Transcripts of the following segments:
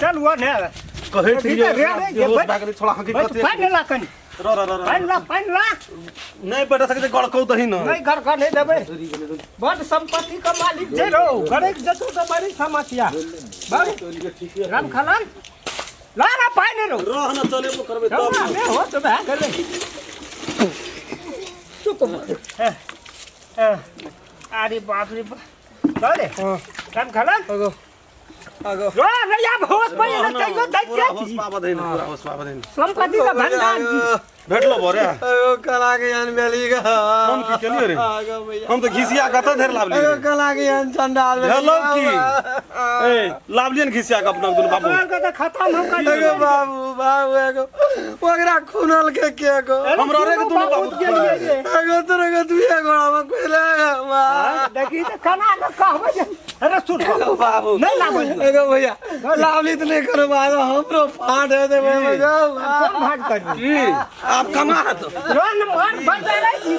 चल वो ने कहै छी बेहोश भए गेलै छोड़ा हकीकत पानि ला कनी र र र पानि ला पानि ला नहीं बैठा सके गड़कौ दही न नहीं गड़का नहीं देबै बड़ संपत्ति का मालिक जे रहो गड़क जतौ त बड़ी समस्या बड़ राम खलान ला ना पानि रो रह न चलेबो करबै तब बे हो त भए गेलै चुप अरे बाप रे अरे राम खलान अगो अगो रो रे या होश पर न तैयो दै के होश पाबा then पूरा होश पाबा then संपत्ति का भंडार भेटलो भरे अगो कला के यान बेली ग हम की केलियो रे हम त घिसिया कत धेर लाबलिए अगो कला के यान चंडाल भेलो की ए लाबलियन घिसिया के अपना दुनु बाबू के त खत्म हो गइल अगो बाबू बाबू एगो ओकरा खुनल के के गो हमरा रे के दुनु बाबू अगो तोरे के दुए गोड़ा में कोइला देखी त कना न कहबै अरे सुन बाबू नहीं लाबो एगो भैया लावली त नहीं करो बाबू हमरो फाट है देबै कौन भाग करबी आप कमा तो रन मान बन जाय छी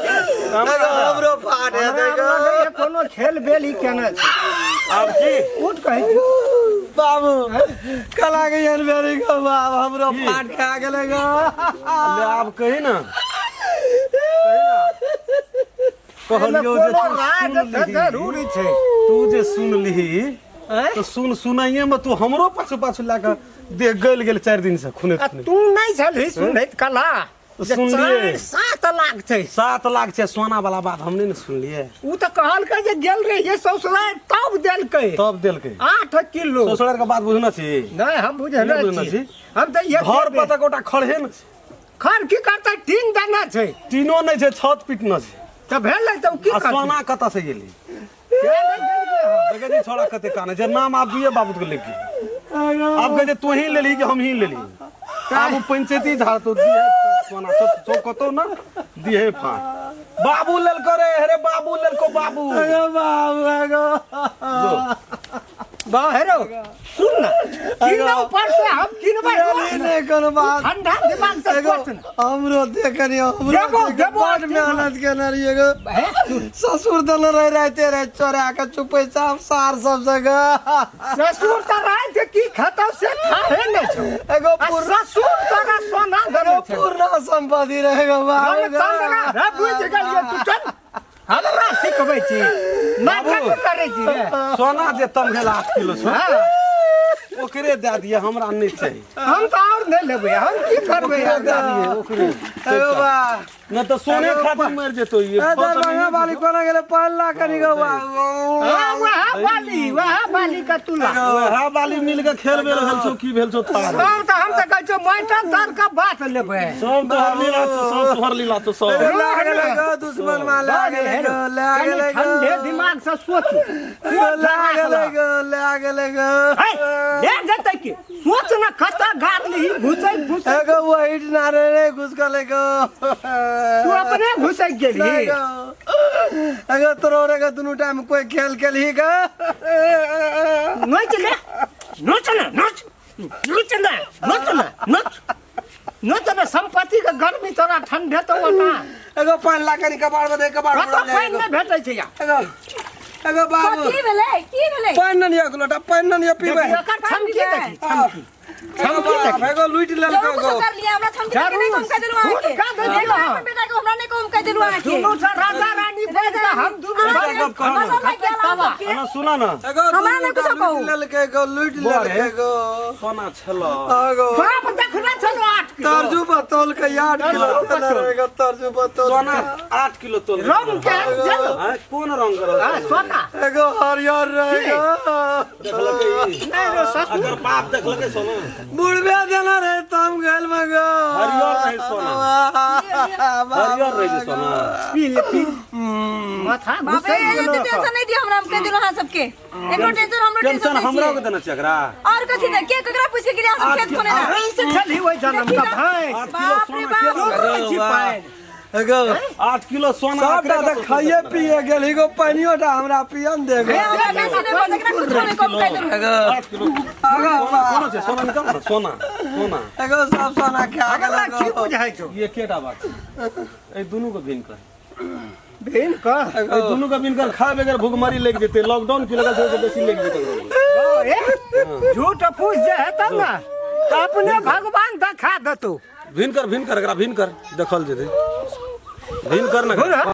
हमरो फाट है देखो कोनो खेल बेल ही केना छै आप की उठ कहै छी बाबू कला के यान बेरी गो बाबू हमरो फाट खा गेलै गो ले आप कही ना कहलियो जे राज जरूरी छै तू जे सुन लिही तो सुन सुनाइए में तू हमरो पाछू पाछू लाके देख गइल गेल 4 दिन से खुने खुने तू नहीं छलही सुनैत कला सुनलिए 7 लाख छै 7 लाख छै सोना वाला बात हमने ने सुनलिए उ त कहलकै जे गेल रहिए ससुराल तब देलकै 8 किलो ससुराल के बात बुझना छी नहीं हम बुझना छी हम त ये घर पर त गोटा खड़े न खर की करतै टीन देना छै टीनो नहीं छै छत पीटना छै त भेलै त उ की करतै सोना कत से गेली देखै छी छोड़ा कते काने जे नाम आप दिए बाबू के लेके आप कहै तू ही लेली कि हम ही लेली आब पंचायती झाड़ तो दिए सोना सब कतो ना दिए फाड़ बाबू लेल करे अरे बाबू लेल को बाबू अरे बाबू अगो बा हेरो सुन ना किनो पर से हम किनबै नहीं कोनो बात ठंडा दिमाग से सोच ना हमरो देखनी हमरो देबो बड़ मेहनत केने रहिए गो ससुर दल रह रहते रहे चोरा के चुपै साफ सार सब जगह ससुर त रात की खतौ से खाहे नै छौ एगो ससुर तोरा सोना देने छौ पूर्ण संपत्ति रहेगा बाबू चंद्रा रे बुझ गेलियै तू चल हमरा सिखबै छी नाटक करै छी सोना जे तम भेल 8 किलो छौ ओकरे दए दिए हमरा नहीं चाहिए हम त और नहीं लेबै हम की करबै दए दिए ओकरे एगो बा न त सोने खातिर मर जेतो ये दरभंगा वाली कोना गेलै 5 लाख कनी गो बाबू हां वहा वाली का तुला वहा वाली मिल के खेल बेल भेल छौ की भेल छौ थार सब त हम त कहै छौ माइटन तर का बात लेबै सब तोहर लीला छौ सब तोहर लीला छौ सब लागल गो दुश्मन मा लागल गो लागल गो ठंडे दिमाग से सोच लागल गो लागल गो ले जतै की सोच न कत गाड़ली घुसै घुसै एगो वही ना रे घुस गले गो तू अपने घुसै गेली अगर तोरो रे दुनु टाइम कोई खेल खेलही ग नोच ले नोच ना नोच नोच ना नोच ना नोच नोच ना संपत्ति के गर्मी तोरा ठंडे तो ना एगो 5 लाख कनी कबाड़ में दे कबाड़ कत पानि नै भेटै छै या एगो एगो बाबू की भेलै की भेलै पानि न लिया लोटा पानि न लिया पीबै एकर छमकी देखी छमकी छमकी एगो लूट लेलको गो कर लिया हमरा छमकी के नहीं कम कह देलु अहाँ के अपन बेटा के हमरा नहीं कम कह देलु अहाँ के दुनू से राजा रानी बन के हम दुनू ना सुना ना हमरा नहीं कुछ कहू लेलके गो लूट लेलके गो सोना छलो एगो बाप देखना छलो 8 किलो तरजू बतौल के 8 किलो एगो तरजू बतौल सोना 8 किलो तोल रंग के चलो हां कोन रंग रह हां सोना एगो हरियर रहेगा देखलकै नहीं रे ससुर अगर बाप देखलकै सोना बुढ़बे देना रे तम गेल मगो हरियर रहे सोना हरियर रहे सोना पी ले पी माथा बाप रे एते टेंशन नहीं दियो हमरा हम कह देलु अहाँ सबके एकरो टेंशन हमरो टेंशन हमरा के देना छै एकरा और कथि दे के ककरा पूछ के गेलियै अहाँ सब खेत खोने ला भैंस छली ओइ जनम का भैंस बाप रे बाप एगो 8 किलो सोना सबटा त खाइए पिए गेल एगो पानियो टा हमरा पियन देगो हमरा बेसी नहीं पता एकरा कुछो नहीं कम कह देलु एगो 8 किलो सोना छै सोना निकाल ना सोना सोना एगो सब सोना खा गेल की बुझाइ छौ ये केटा बात ए दुनू के भिन कर भिन कर ए दुनू के भिन कर खा बगैर भूखमरी लागि जेतै लॉकडाउन की लगल छै से बेसी लागि जेतै। झूठ फूस जे हेतौ ना त अपने भगवान देखा देतौ। भिन कर, भिन कर, एकरा भिन कर, देखल जेतै। भिन कर ना।